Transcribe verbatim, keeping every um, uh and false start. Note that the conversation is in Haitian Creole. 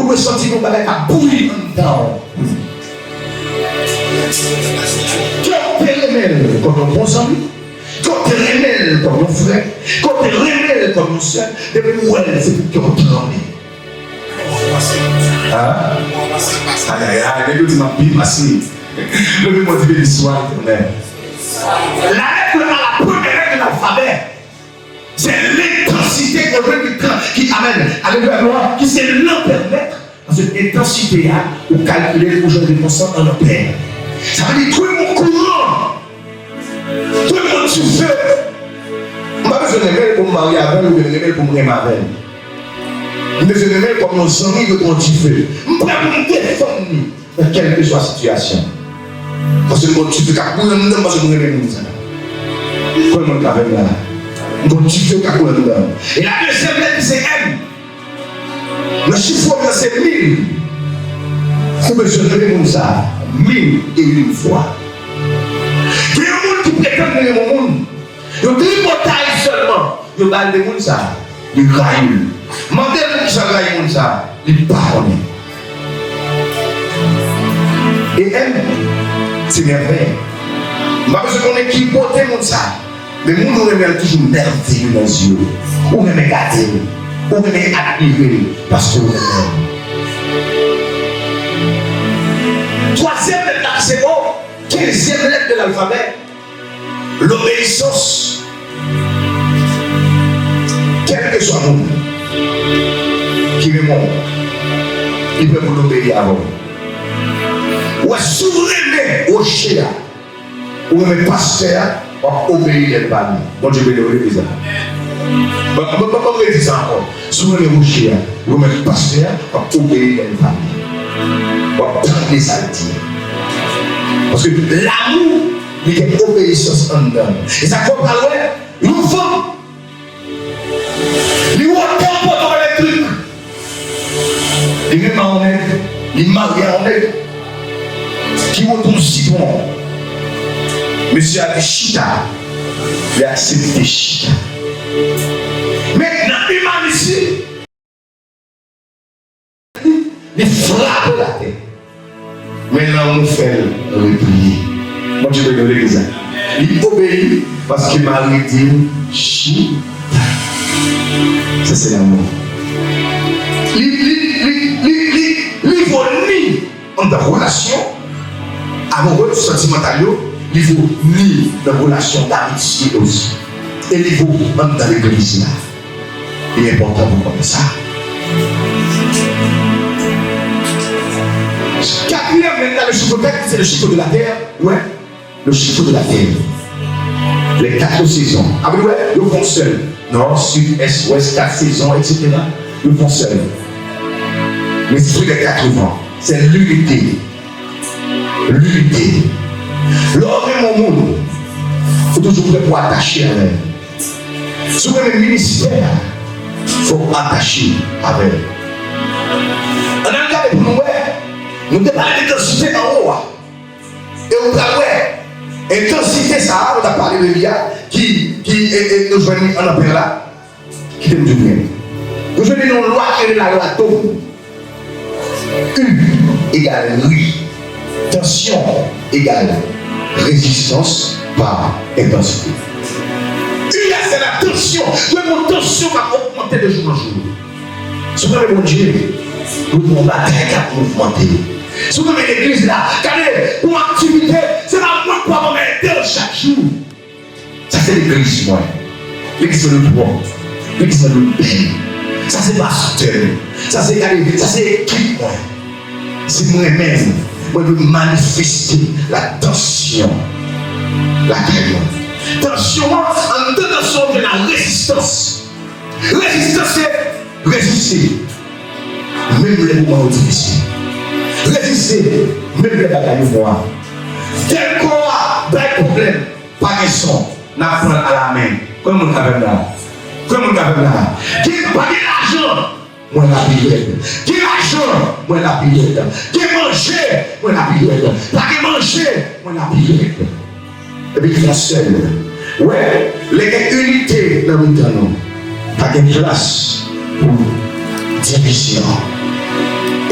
Ou santi yon bagay k ap bouyi anndan w. Ke w te renmen l kòm yon bon zanmi, ke w te renmen l kòm yon frè, ke w te renmen l kòm yon sè, depi w wè l, se pou kè w tranble. Hein? Ayayay, nèg yo di m ap byen pase. Leve men w, di, "Beni swa Letènèl." La lèt la, la premyè lèt de lalfabè. Se lentansite ke w jwenn ki, ki, amèn, alelouya, glwa, ki se lanpè mèt, paske entansite a, ou kalkile l, ou jwenn repons lan an lanpè. Sa vle di, dwe gon kouran, dwe gon dife. M pa bezwen renmen l pou m marye avè l, oubyen renmen l pou m renmen avè l. M bezwen renmen l kòm yon zanmi, dwe gon dife. M prè pou m defann li. Nan kèlkeswa sitiyasyon. Paske m gon dife k ap boule anndan m, paske m renmen moun sa. Konbyen moun k avè m la? M gon dife k ap boule anndan m. E la dezyèm lèt ki se M. Nan chif premye se mil. Ou bezwen renmen moun sa mil e yon fwa. Gen yon moun ki pretann li renmen yon moun. Yon tripotay sèlman, yo ba l de moun sa a, li rayi l. Mande l poukisa l rayi moun sa a, li pa konnen. E M, se mèvèy. M pa bezwen konnen ki bote moun sa a, men moun ou renmen an toujou mèveye nan zye w. Ou renmen gade l, ou renmen admire l, paske ou renmen l. Twazyèm lèt la ki se O, kenzyèm lèt de lalfabè. Lobeyisans. Kèlkeswa moun ki renmen w, li prè pou l obeyi avè w. Ou wè, si w renmen woche a, ou renmen pastè a, w ap obeyi lè l pale. Bondye beni w, legliz la. Ban, ban, ban, ban m redi sa ankò. Si w renmen woche a, ou renmen pastè a, w ap obeyi lè l pale. W ap tande sa l di a. Paske lanmou, li gen obeyisans anndan l. E sa k fè w pral wè yon fanm, li wote yon poto elektrik. Li renmen yon nèg, li marye a yon nèg ki wote yon sitwon. Mesye a di chita, li aksepte chita. Men nan imanisi, li frape l atè. Men lanmou fè l repliye. Bondye beni w, legliz la. Li obeyi paske mari di l chita. Sa se lanmou. Li, li, li, li, li, li vo ni anndan relasyon amoureux, sentimental yo, li vo ni nan relasyon d'amitye osi. E li vo anndan legliz la. Li enpòtan pou konnen sa. Katriyèm lèt la, le chiffre quatre, c'est le chiffre de la terre. Ouais, le chiffre de la terre. Les quatre saisons. Amen, ouais, yo fè yon sèl. Nò, sid, ès, wès, kat sezon, et cetera. Yo fè yon sèl. L'esprit des quatre vents. C'est l'unité. Linite. Lè w renmen yon moun, ou toujou prè pou atache avè l. Si w renmen ministè a, fò w atache avè l. Ann al gade pou nou wè. Nou te pale de entansite anwo a. E ou pral wè, entansite sa a, nou t ap pale de li a, ki, ki, e, e, nou jwenn li an anpè la. Kite m di w byen. Nou jwenn li nan yon lwa ki rele lalwa D'Ohm. U egal ri. Tansyon egal rezistans pa entansite. U a se la tansyon. Dwe gon tansyon k ap ogmante de jou an jou. Si w renmen Bondye, dwe gon batay k ap ogmante. Si w renmen legliz la, gade, yon aktivite, se pa mwen k pral ede w chak jou. Sa se legliz mwen. Legliz mwen nou pwòp. Legliz mwen nou bèl. Sa se pastè m. Sa se, gade, sa se ekip mwen. Si mwen menm, mwen dwe manifeste latansyon lakay mwen. Tansyon an, anndan tansyon an, gen larezistans. Rezistans se reziste. Menm lè moman yo difisil. Reziste. Menm lè bagay yo nwa. Dèlko a bay pwoblèm. Pa gen son, n ap pran alamen. Konbyen moun k avè m la? Konbyen moun k avè m la? Gen, pa gen lajan, mwen la pi rèd. Gen lajan, mwen la pi rèd. Gen manje, mwen la pi rèd. Pa gen manje, mwen la pi rèd. Epi ki fè sèl. Wè, lè gen inite nan mitan nou, pa gen plas pou divizyon.